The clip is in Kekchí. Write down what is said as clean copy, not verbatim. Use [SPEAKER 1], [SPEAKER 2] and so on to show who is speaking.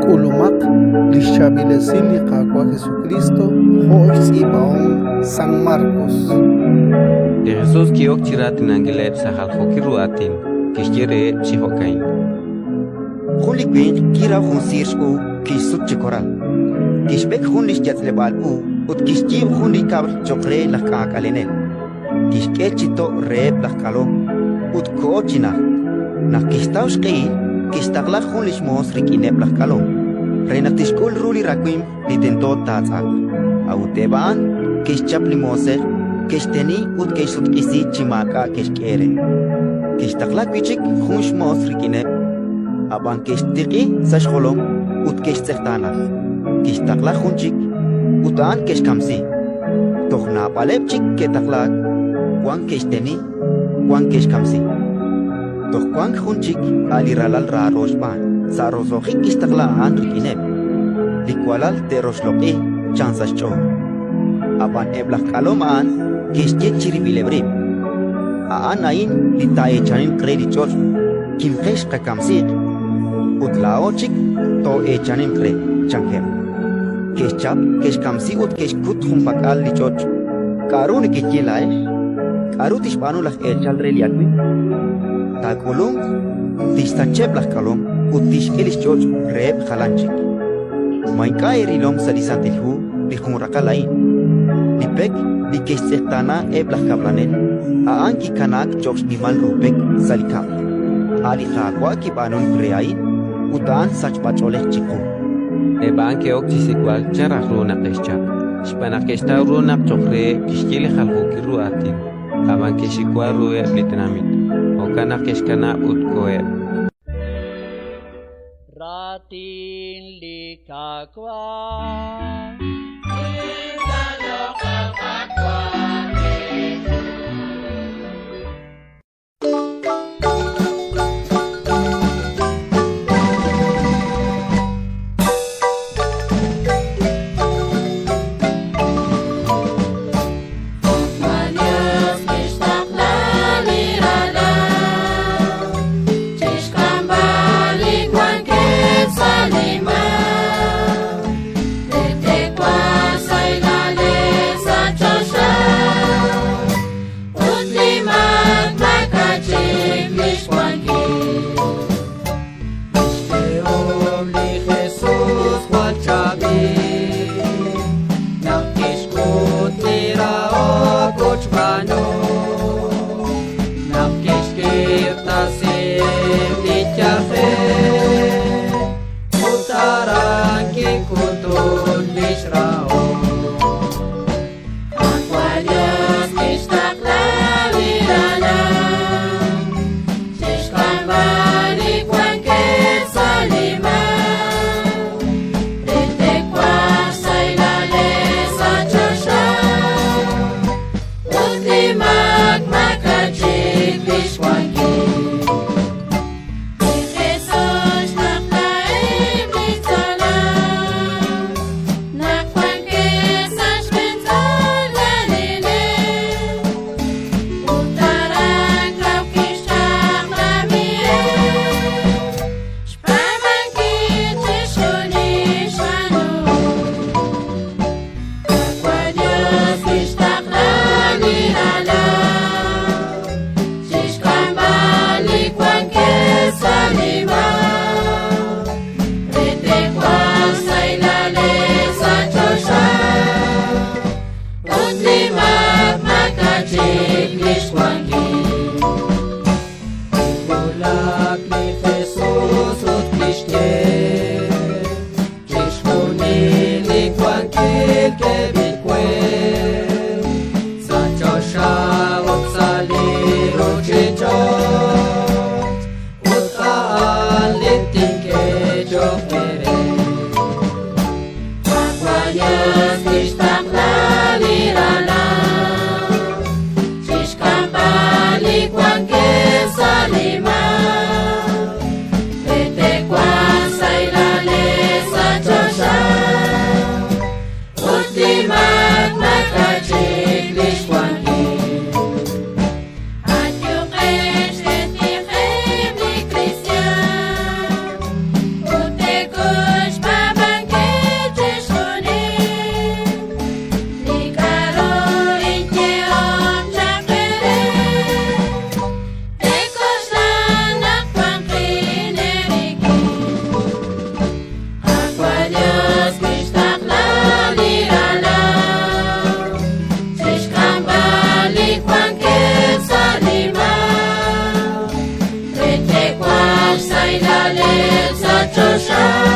[SPEAKER 1] K'ulumaq li xchaab'il esil li Qaawa' Jesukriist jo' xtz'iib'ahom San Markos.
[SPEAKER 2] Li Jesus ki'ok chi raatinankileb' sa' jaljookil ru aatin, kixye reheb' chi jo'ka'in:
[SPEAKER 3] Jun li winq kiraw jun siir x'uub' kixsut chi koral. Kixb'ek jun li xyatz'leb'aal uub' ut kixyiib' jun li kab'l cho'q re laj k'aak'alenel. Kixk'e chi to' reheb' laj k'alom ut koho chi najt. Naq kixtaw xq'ehil, kixtaqla jun li xmoos rik'ineb' laj k'alom re naq tixk'ul ru li rawimq li tento taatz'aq. A'ut eb' a'an ke'xchap li moosej, ke'xteni ut ke'xsutq'isi chi maak'a' ke'xk'e re. Kixtaqla wi' chik jun xmoos rik'ineb', ab'an ke'xtiq'i sa' xjolom ut ke'xtz'eqtaana. Kixtaqla jun chik, ut a'an ke'xkamsi. Toj naab'aleb' chik ke'taqlaak, wan ke'xteni, wan ke'xkamsi. Toj wank jun chik, a' li ralal raaro xb'aan, sa' roso'jik kixtaqla a'an rik'ineb': «Li walal te'roxloq'i», chan sa' xch'ool. Ab'an eb' laj k'alom a'an ke'xye chirib'ileb' rib': «A'an a'in li taa'eechaninq re li ch'och'; kimqex qakamsiiq, ut laa'o chik too'eechaninq re», chankeb'. Ke'xchap, ke'xkamsi ut ke'xkut junpak'al li ch'och'. K'aru nekeye laa'ex? K'aru tixb'aanu laj eechal re li awimq? Taak'ulunq, tixsacheb' laj k'alom ut tixk'e li xch'och' reheb' jalan chik. Ma ink'a' eerilom sa' li Santil Hu li jun raqal a'in: Li pek li ke'xtz'eqtaana eb' laj kab'lanel, a'an kikanaak cho'q xnimal ru pek sa' li kab'l. A' li Qaawa' kib'aanunk re a'in, ut a'an sachb'ach'oolej chiqu.
[SPEAKER 2] Eb' a'an ke'ok chi xsik'b'al chan raj ru naq te'xchap, xb'aan naq ke'xtaw ru naq cho'q reheb' kixye li jaljookil ru aatin, ab'an ke'xxiwa ruheb' li tenamit; jo'kan naq ke'xkanab' ut koheb'.
[SPEAKER 4] Raatin li Qaawa'.
[SPEAKER 5] choxa.